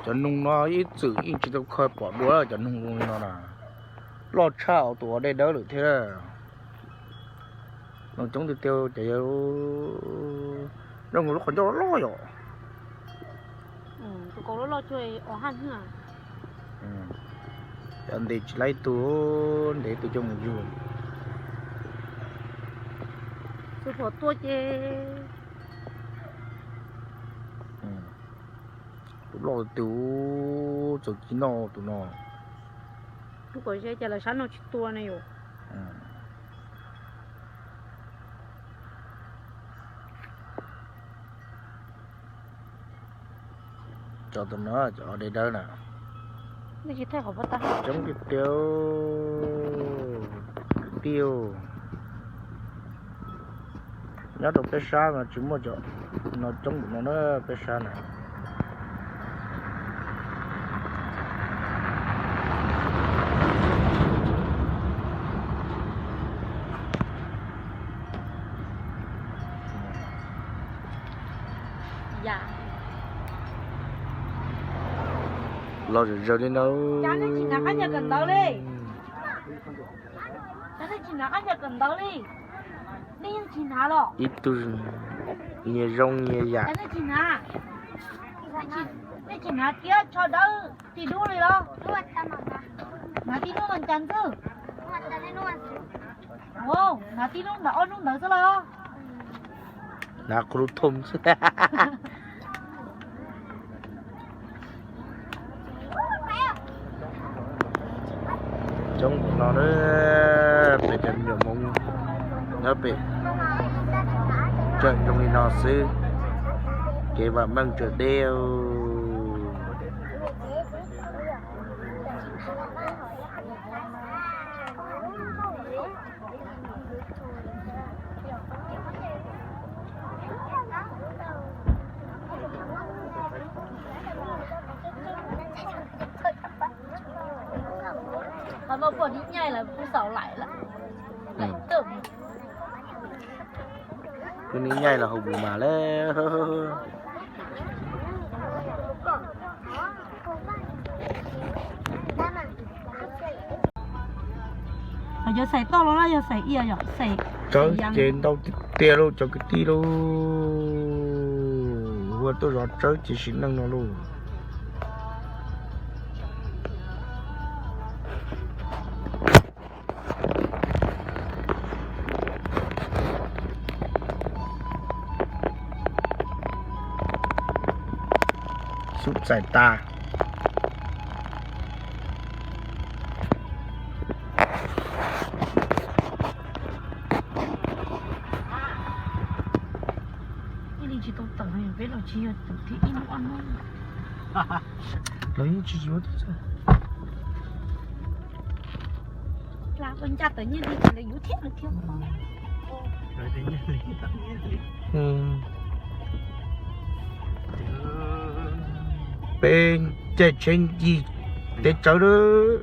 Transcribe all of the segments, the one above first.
Cov noog no ib txwm yeej tsis tau kho pom dua cov noog zoo li no na. Loj tshaj tus uas dej dawb lawm thiab. Noog coob tiag tiag cov yawg. Zoo nkaus lub qhov ncauj loj loj yom. Cov ntes tsis laib ib tug, ntes ib tug coj mus yug. Tus phom tuaj ces tus loj tus txaus ci noj tus no. Tus kom ze cas lawv sab no tsis tua ne yom. Cov tus no cov dej dawb na. Coob tiag tiag. Kwv tij, nyob rau peb sab mas tsis muaj cov no coob npaum no na peb sab na. Los zom zaws li no. Ib tug nyias zoo nyias yam. Nej tsis hnav kiab tsho dawb tib dub li los? Hnav tib lub mas cas ntxwg. Hnav tib lub ntawd ob lub ntawd xwb los? Hnav kuv lub thoob xwb. Coob no na, peb cov me nyuam Hmoob nyob pem tseem zoo li no xwb, kev vam meej tseem deb. Qhov no pom nib nyaij lawm kuj xaus laim lawm. Laim kawg. Kuj nib nyaij los haus bus mas lawm. Yog xaim toj los na, yog xaim ia yom, xaim. Tsawb ces ntau tiag tiag lauj cov kwv tij lauj. Ua tuaj zov tsawb ces sim neej no lauj. Xub txais tas. Ib li tsis tau tawm, peb los tsis yog tus thib ib hnub ob hnub. Lawv yeej tsis yuav thiab. Ncaj tawm nyiaj li ces lawv yuav thiab lawv thiab. Peb caij tsheb ncig teb tsawb lawm.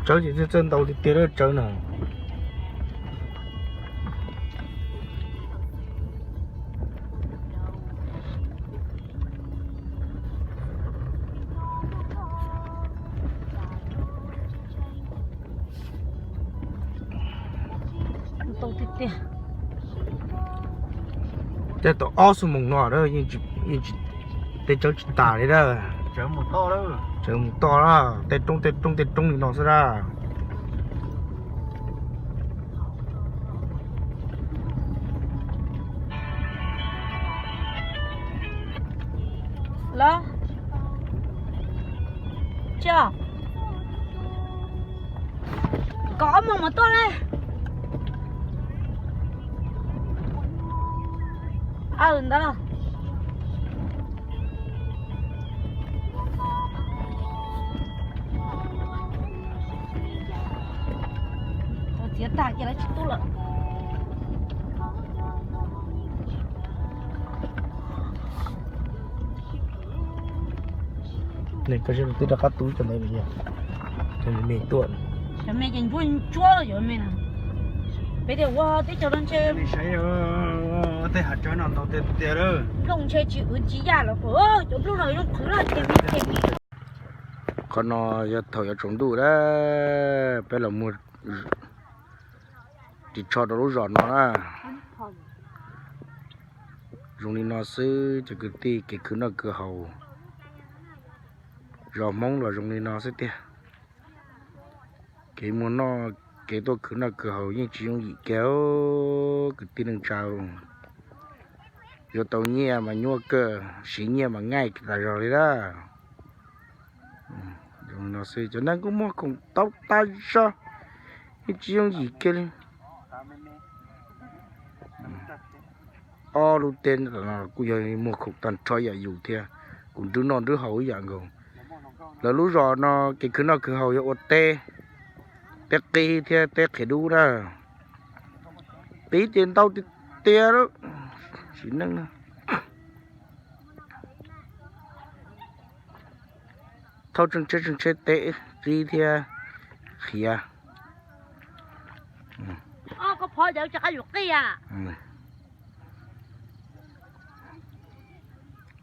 Tsawb ces txawj ntau tiag tiag lawm tsawb no. Ntau tiag tiag. Tej tau ob xuab moos no yeej tsis, tej tsawb tsis tas li na. Tsawv mus toj na, tej roob tej roob tej roob li no xwb na. Los, tsis, kom ob moos mas tuaj ne. Aw ntawd. Txiav tag ces lawv tsis tuaj lawm. Koj twb rov qab tu cov me, cov me tuaj. Cov me ces ntsuab ntsuab cov me na. Peb tias ua teb chaws no ntshe saib, Tej hav tsawb no ntau tiag tiag lawm. Nplooj ntshe tsis wv tsis yaj los, cov nplooj no zoo qhwv loj tiag tiag. Qhov no yog thaum yuav tsaus ntuj na, peb los muag ris tsho rau lub zos no na. Zoo li no xwb cov kwv tij, kev khwv noj khwv haus zos Hmoob los zoo li no xwb tiag. Kev muag noj, kev tuaj khwv noj khwv haus yeej tsis yooj yim kiag kwv tij neej tsa. Yuav tau nyiaj mas nyuaj kawg, siv nyiaj mas nqaij tas zog li lawm. Zoo li no xwb cov neeg kuj muag khoom tau tas zog, yeej tsis yooj yim kiag li. Ob lub teb no kuj yog muag khoom tag nrho ib yam yus thiab, kuj nrwb noj nrwb haus ib yam nkaus. Lawv lub zos no kev khwv noj khwv haus yog ua teb, teb qib thiab teb qhiav dub na. Qib ces ntau tiag tiag lawm, sim neej na. Thauj tseem tsheb tseem tsheb teb qib thiab qhiav.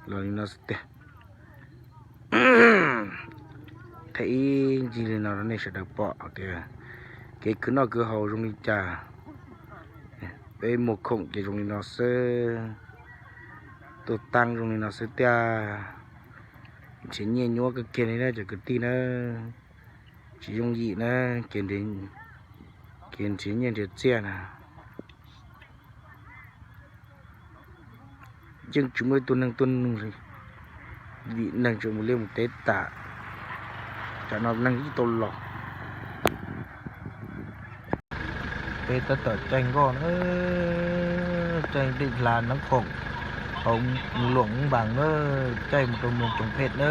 Los li no xwb tiag. Thaij ib ncig li no rau nej sawv daws pom tias kev khwv noj khwv haus zoo li cas. Peb muag khoom ces zoo li no xwb, tuaj taab zoo li no xwb tiag. Nrhiav nyiaj nyuaj kawg kiag li na cov kwv tij na. Tsis yooj yim na, kev nrhiav nyiaj nrhiav txiaj na. Yeej tsis muaj ib tug neeg tuaj nug li, vim neeg tseem mus liaj mus teb tas, tsam no neeg tsis tau los. Peb tab tom caij nkoj na, caij dej hla Nab Khoom hauv Luam Npaas na, caij mus rau Moos Coos Phem na.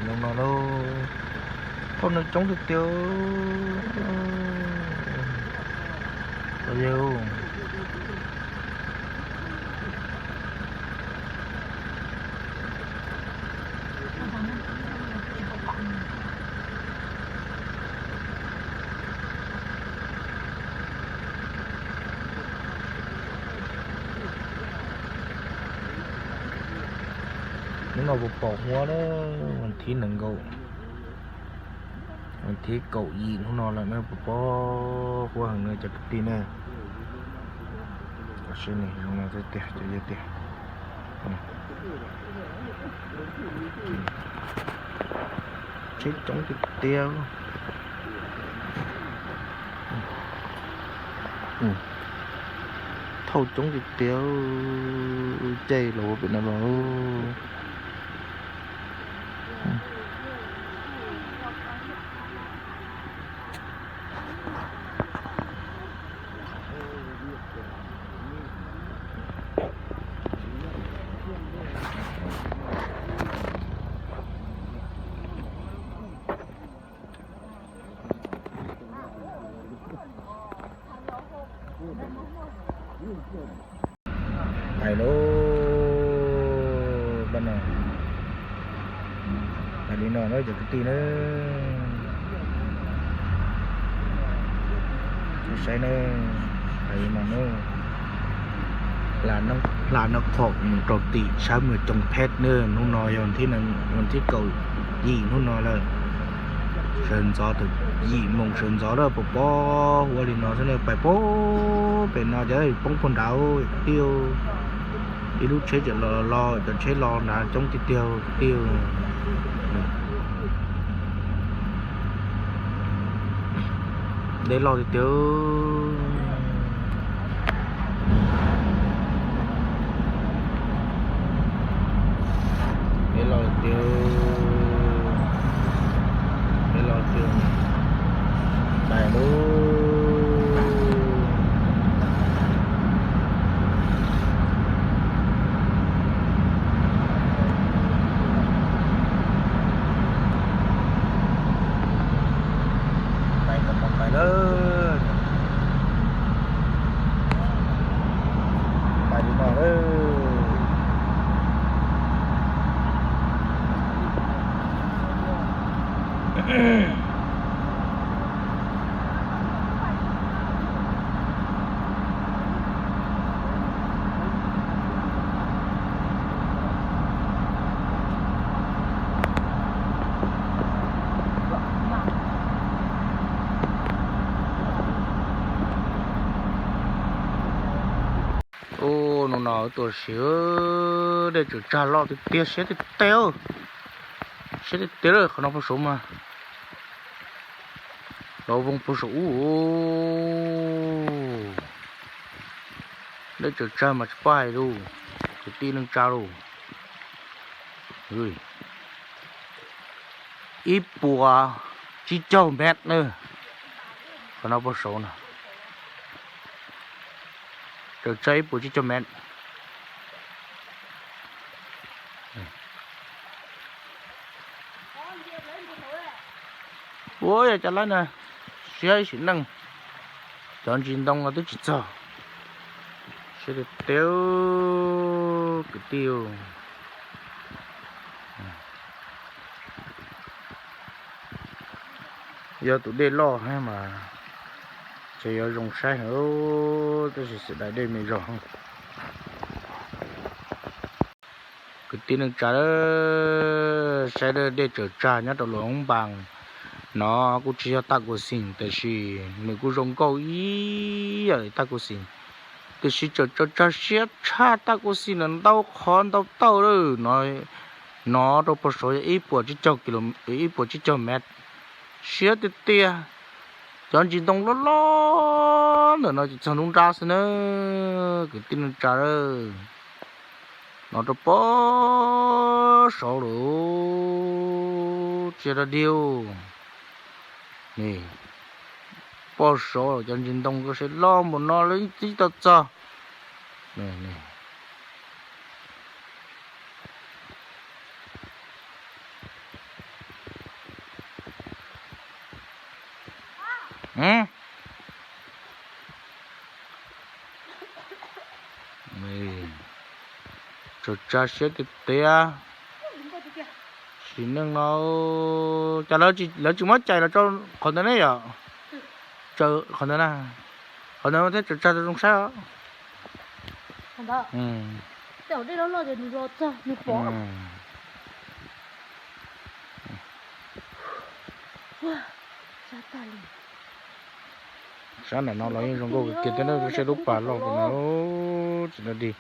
Zoo no lauj, thauj neeg coob tiag tiag. Hnub no puas pom huab na, vas thib nees nkaum, vas thib kaum yim hnub no lawm na, puas pom huab heev na cov kwv tij na. Zoo no tiag tiag. Tsheb coob tiag tiag. Thauj coob tiag tiag, caij los ua pem no los. Hais lauj, pab no, hais li no na cov kwv tij na, saib na, hais li no na, hla Nab Khoom mus rau tim sab Moos Coos Phem na, hnub no yog vas thib kaum yim hnub no lawm, sawv ntxov thaum yim moos sawv ntxov lawm, pom pom huab li no xwb na, pais pem no ces poob puag nrad tiag. Ib lub tsheb tseem los los, cov tsheb los nrad coob tiag tiag tiag. Dej loj tiag tiag. Dej loj tiag. Dej loj tiag. Pais lauj. Pais tom no pais lawm. Pais li no lawm. Ub, hnub no tuaj ua si, dej tsaws tsag loj tiag tiag, siab tiag tiag, siab tiag tiag lawm. Qhov no puag saud mas los voog puag saum ub. Dej tsaws tsag mas tsis paub hais lus, kwv tij neej tsa lus. Ib puas tsib caug mev na, qhov no puag saud no. Tsaws tsag ib puas tsib caug mev. Ua yog cov laib na, siab ib sim neej, cov ntsis ntoo no twb tsis txog. Siab tiag tiag kwv tij. Yog tus dej loj mas tseem yuav zoo saib heev, tab sis xav tias dej me zog. Kwv tij neej tsa, saib dej tsaws tsag nyob rau Luam Hoob Npas no kuj tsis yog Taj Kuas Xis, tiam sis nws kuj zoo nkauj ib yam li Taj Kuas Xis, tiam sis tsaws tsag siab tshaj Taj Kuas Xis na, ntau qhov ntau tauj lawm. No rau puag saud yog ib puas tsib caug kilo, ib puas tsib caug mev, siab tiag tiag. Cov ntsis ntoo loj loj ntawm no ces txog nruab nrab xwb na, kwv tij neej tsa. No rau puag saud lawm, tsis yog dog dig. Ni, puag saud cov ntsis ntoo ko seb loj npaum no lawv twb tsis tau txog. Tsaws tsag siab tiag tiag. Sim neej no, cas lawv tsis muab cais los rau qhov ntawd ne yom? Tsaws qhov ntawd na, qhov ntawd thiaj tsaws tsag zoo saib os. Sab nram no los yeej zoo nkauj kawg kiag thiab na, saib lub pas loj no tsis dog dig.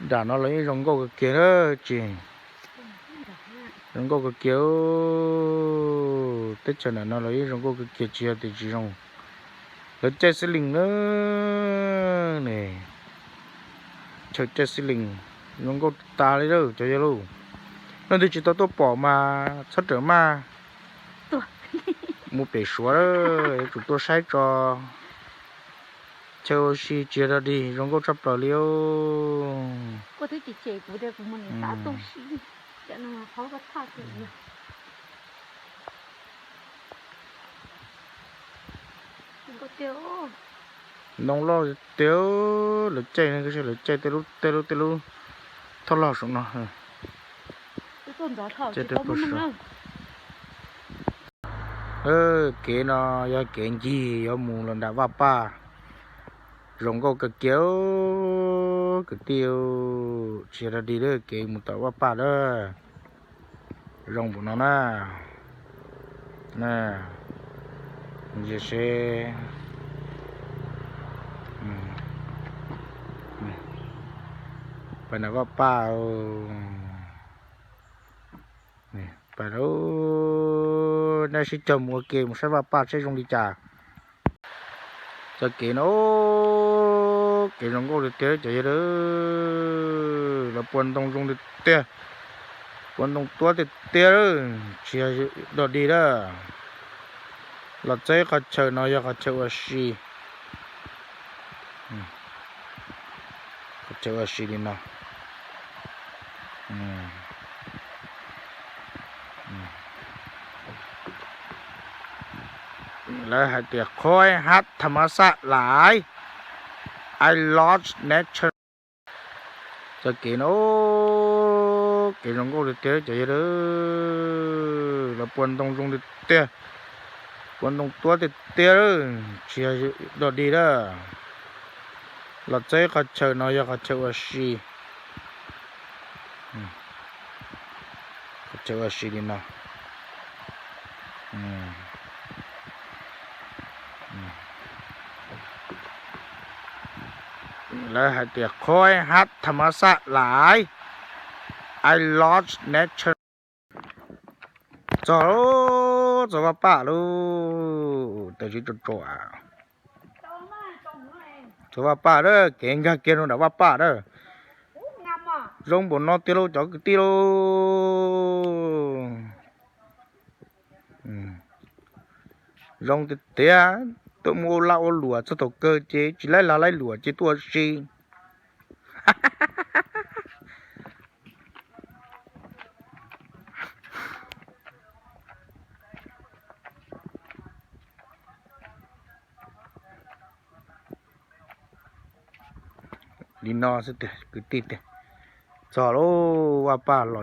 Nram no los yeej zoo nkauj kawg kiag na, tsis zoo nkauj kawg kiag. Teb chaws nram no los yeej zoo nkauj kawg kiag, tsis yog tias tsis zoo. Lawv caij xib lees na, ne, chaw caij xib lees zoo nkauj tas li lawm cov yawg lauj. Leej twg tsis tau tuaj pom mas txhob rawm maj mus pem Suav, yuav tsum tuaj saib tso. Chaw ua si tsis yog dog dig, zoo nkauj tshaj plaws li. Ntoo loj tiag, lawv caij, lawv caij tej lub, tej lub, tej lub thoj loj saum no. Kev no yog kev ncig yuav mus los nram Vaj Paj, zoo nkauj kawg kiag kwv tij. Tsis yog dog dig, kev mus tom Vaj Paj lawm. Zoo npaum no na. Ntsia seb, pais nram Vaj Paj, pais lawm. Nej sib cog mus ua ke mus saib Vaj Paj seb zoo li cas. Txoj kev no, kev zoo nkauj tiag tiag cov yawg, los puas ntoo zoo tiag tiag, puas ntoo tuab tiag tiag, tsis yog dog dig lawm. Los txog qhov chaw no yog qhov chaw ua si, qhov chaw ua si li no. Lawv hais tias khoi hab tham ma xaj lais, I love nature. Txoj kev no, kev zoo nkauj tiag tiag cov yawg, los puas ntoo zoo tiag tiag, puas ntoo tuab tiag tiag, tsis yog dog dig lawm. Los txog qhov chaw no yog qhov chaw ua si, Chaw ua si li no. Lawv hais tias khoi hab tham ma saj lais, I love nature. Txog, txog Vaj Paj lauj, tam sim tso tso. Txog Vaj Paj a, kev nkag kiag rau nram Vaj Paj a. Zoo npaum no tiag lauj cov kwv tij lauj. Zoo tiag tiag, tuaj mus ua lag ua luam txog thaum kawg ces tsis laib lag laib luam ces tuaj ua si. Li no xwb tiag kwv tij tiag. Txog lauj, Vaj Paj los.